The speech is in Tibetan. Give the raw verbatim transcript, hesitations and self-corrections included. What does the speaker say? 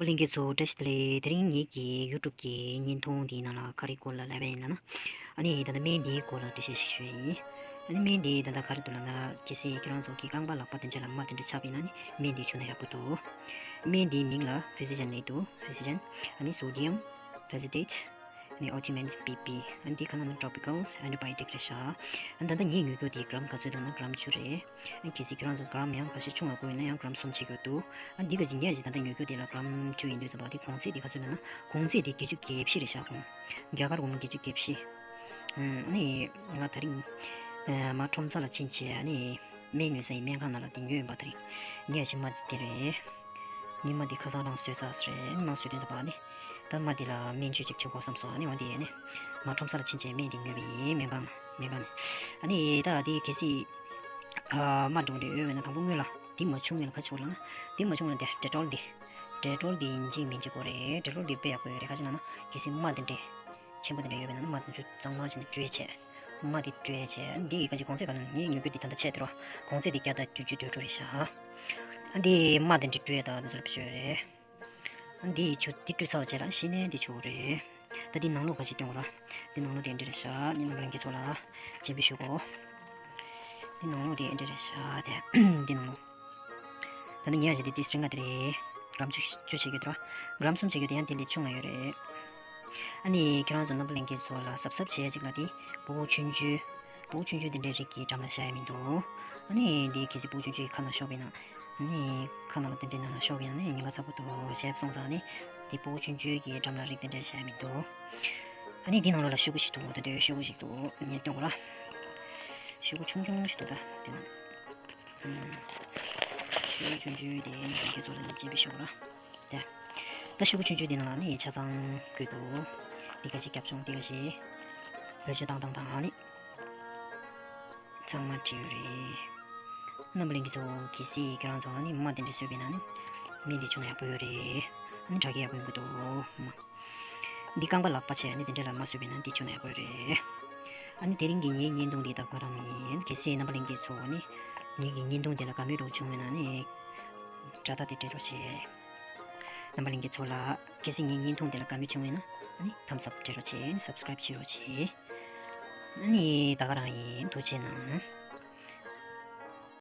ལྷན་རྒྱས་ཚོ་བཀྲ་ཤིས་བདེ་ལེགས། དེ་རིང་ངེད་ཀྱི་ཡུ་ཊུབ་ཀྱི་བརྙན་ཐུང་འདིའི་ནང་ལ་ག་རེ་སྐོར་ལ་ལབ་པ་ཡིན་ལབ་ན། ཨ་ནི་ད་ལྟ་སྨན་འདིའི་སྐོར་ལ་འགྲེལ་བཤད་ཞིག་ཞུ་ཡ་ཡིན། ཨ་ནི་སྨན་འདི་ད་ལྟ་ག་རེ་འདུག་ལབ་ན། གལ་སྲིད་ཁྱེད་རང་ཚོ་གི་རྐང་པ་ལག་པ་དེ་འདྲ་ལ་རྨ་དེ་འདྲ་ཆགས་པ་ཡིན་ན་ནི་སྨན་འདི་མཆོད་ན་ཡག་པོ་འདུག་སྨན་འདིའི་མིང་ལ་Fusigen ལབ་འདུག Fusigen། ཨ་ནི་Sodium Fusitate ཨ་ནི་Ointment B P། ཨ་ནི་འདི་ཁ་ནང་ནི་Tropicals Antibiotic རེད་ཤག་ཨ་ནི་ད་ལྟ་ངས་ཉོ་རྒྱུ་དེ་གྲམ་ག་ཚོད་འདུག་ན་གྲམ་བཅུ་རེད། ཨ་ནི་གལ་སྲིད་ཁྱེད་རང་ཚོ་གྲམ་ཡང་ཁ་ཤས་ཆུང་བ་དགོས་ཡོད་ན་ཡང་གྲམ་གསུམ་བྱེད་རྒྱུ་འདུག་ཨ་ནི་འདི་ག་ཅིག་ངས་ཅིག་ད་ལྟ་ཉོ་རྒྱུ་དེ་ལ་གྲམ་བཅུ་ཡིན་དུས་ཙམ་པ་དེ་གོང་ཚད་དེ་ག་ཚོད་འདུག་ན། གོང་ཚད་དེ་བརྒྱད་ཅུ་གྱ་བཞི་རེད་ཤག་ཁོང་རྒྱ་གར་སྒོར་མོ་བརྒྱད་ཅུ་གྱ་བཞི། ཨ་ནི་ང་དེ་རིང་མར་ཁྲོམ་ས་ལ་ཕྱིན་བྱས་ཨ་ནི་སྨན་ཉོ་ས་ཡི་སྨན་ཁང་ནང་ལ་དེ་ཉོས་ཡིན་པ། དེ་རིང་ངས་ཅིག་རྨ་དེ་དེ་རེད། ངས་རྨ་དེ་ཁ་སང་རང་བཟོས་ཚར་ས་རེད། ཨ་ནི་མར་བཟོས་དུས་ཙམ་པ་ཨ་ནི་ད་རྨ་དེ་ལ་སྨན་བཅོས་ཅིག་བྱེད་དགོས་བསམ་སོང་། ཨ་ནི་འོ་དེ་ཨ་ནི་མར་ཁྲོམ་ས་ལ་ཕྱིན་བྱས་སྨན་དེ་ཉོས་པ་ཡིན། སྨན་ཁང་ནས། སྨན་ཁང་ནས། ཨ་ནི་ད་དེ་གལ་སྲིད་ཨ་རྨ་འདྲ་བོ་འདྲ་ཡོད་པ་ཡིན་ན་དང་པོ་སྔོན་ལ་དེ་མ་བྱུང་སྔོན་ལ་ག་རེ་བྱེད་དགོས་ལབ་ན། དེ་མ་བྱུང་སྔོན་ལ་དེ་Dettol དེ། Dettol དེ་ཡིན་གཅིག་མིན་གཅིག་དགོས་རེད། Dettol དེ་དཔེ་ཡག་པོ་ཡོད་རེད། ག་ཅི་ལབ་ན་གལ་སྲིད་རྨ་དེ་འདྲ་ཆེན་པོ་དེ་འདྲ་ཡོད་པ་ཡིན་ན་རྨ་དེ་ཚོ་གཙང་མ་བྱས་ནས་བཀྲུས་བྱས། རྨ་དེ་བཀྲུས་བྱས། ཨ་ནི་དེ་ག་ཅིག་གོང་ཚད་ག་ལབ་ན་ངས་ཉོ་རྒྱུ་དེ་ད་ལྟ་ཆད་དེ་རོ། གོང་ཚད་དེ་བརྒྱ་དང་བདུན་ཅུ་དོན་དྲུག་རེད་ཤག་ཨ་ནི་དེ་རྨ་དེ་འདྲ་བཀྲུས་ཡས་ད་དེ་ཚོ་ལ་བཅོས་རེད། ཨ་ནི་དེ་ཆུ་དེ་བཀྲུས་ཚར་བ་བྱས་ལ་གཞི་ནས་དེ་བྱུག་རེད། ད་དེ་ནང་ལོགས་ག་ཅིག་སྟོན་དགོས་ར། དེ་ནང་ལོགས་དེ་འདྲ་རེད་ཤག་ཨ་ནི་རྣམ་པ་ལྷན་རྒྱས་ཚོ་ལ་སྤྱན་འབུལ་ཞུ་དགོས། དེ་ནང་ལོགས་དེ་འདྲ་རེད་ཤག་དེ་དེ་ནང་ལོགས། ད་ནི་ཉལ་བཞིན་དེ་དེ་སི་རིང་ང་དེ་རེད། གྲམ་བཅུ་བཅུ་བྱེད་རྒྱུ་དེ་ར། གྲམ་གསུམ་བྱེད་རྒྱུ་དེ་ཡང་དེ་ལས་ཆུང་ང་ཡོད་རེད། ཨ་ནི་ཁྱེད་རང་ཚོ་རྣམ་པ་ལྷན་རྒྱས་ཚོ་ལ་གཟབ་གཟབ་བྱེད་ཡ་ཅིག་ལ་དེ་སྤུ་གུ་ཆུང་ཆུང་། སྤུ་གུ་ཆུང་ཆུང་དེ་འདྲའི་རིགས་ཀྱི་འགྲམ་ལ་བཞག་ཡ་མི་འདུག་ཨ་ནི་དེ་གལ་སྲིད་སྤུ་གུ་ཆུང་ཆུང་གི་ཁ་ནང་ཤོར་བ་ཡིན་ན། ཨ་ནི་ཁ་ནང་ལ་དེ་འདྲའི་ནང་ལ་ཤོར་བ་ཡིན་ན་ནི་ཉེན་ཁ་ཚ་པོ་འདུག་བྱས་སོང་ཙང་ནི་དེ་སྤུ་གུ་ཆུང་ཆུང་གི་འགྲམ་ལ་རིགས་དེ་འདྲ་བཞག་ཡ་མི་འདུག་ཨ་ནི་དེ་ནང་ལོགས་ལ་ཤོག་གུ་ཞིག་འདུག་ད་དེ་ཤོག་གུ་ཞིག་འདུག་ངས་སྟོན་དགོས་ར། ཤོག་གུ་ཆུང་ཆུང་ཞིག་འདུག་ད་དེ་ནང་། ཤོག་གུ་ཆུང་ཆུང་དེ་ནང་ཁྱེད་ཚོ་ལ་ནི་སྤྱན་འབུལ་ཞུ་དགོས་ར། དེ། ད་ཤོག་གུ་ཆུང་ཆུང་དེ་ནང་ལ་ནི་ཆ་ཚང་བཀོད་འདུག་འདི་ག་ཅིག་རྒྱབ་ལྗོངས་འདི་ག་ཅིག་བེད་སྤྱོད་བཏང་སྟངས་དང་ཨ་ནི་ཚང་མ་བྲིས་ཡོད་རེད། རྣམ་པ་ལྷན་རྒྱས་ཚོ་གལ་སྲིད་ཁྱེད་རང་ཚོ་ཨ་ནི་རྨ་དེ་འདྲ་བཟོས་པ་ཡིན་ན་ནི་སྨན་དེ་བྱུག་ན་ཡག་པོ་ཡོད་རེད། ཨ་ནི་དྲག་སྐྱེད་ཡག་པོ་ཡོང་གི་འདུག་འདི་རྐང་པ་ལག་པ་བྱས་ཨ་ནི་དེ་འདྲ་ལ་རྨ་བཟོས་པ་ཡིན་ན་འདི་བྱུག་ན་ཡག་པོ་ཡོད་རེད། ཨ་ནི་དེ་རིང་གི་ངའི་བརྙན་ཐུང་འདི་ད་ག་རང་ཡིན། གལ་སྲིད་རྣམ་པ་ལྷན་རྒྱས་ཚོ་ཨ་ནི་ངེད་ཀྱི་བརྙན་ཐུང་དེ་ལ་དགའ་མོས་འདྲ་བྱུང་བ་ཡིན་ན་ནི་དྲ་ཐག་དེ་སྤྲད་རོགས་བྱེད། རྣམ་པ་ལྷན་རྒྱས་ཚོ་ལ་གལ་སྲིད་ངའི་བརྙན་ཐུང་དེ་ལ་དགའ་མོས་བྱུང་བ་ཡིན་ན་ཨ་ནི་thumbs up སྤྲད་རོགས་བྱེད། ཨ་ནི་subscribe བྱེད་རོགས་བྱེད། ཨ་ནི་ད་ག་རང་ཡིན། ཐུགས་རྗེ་གནང་།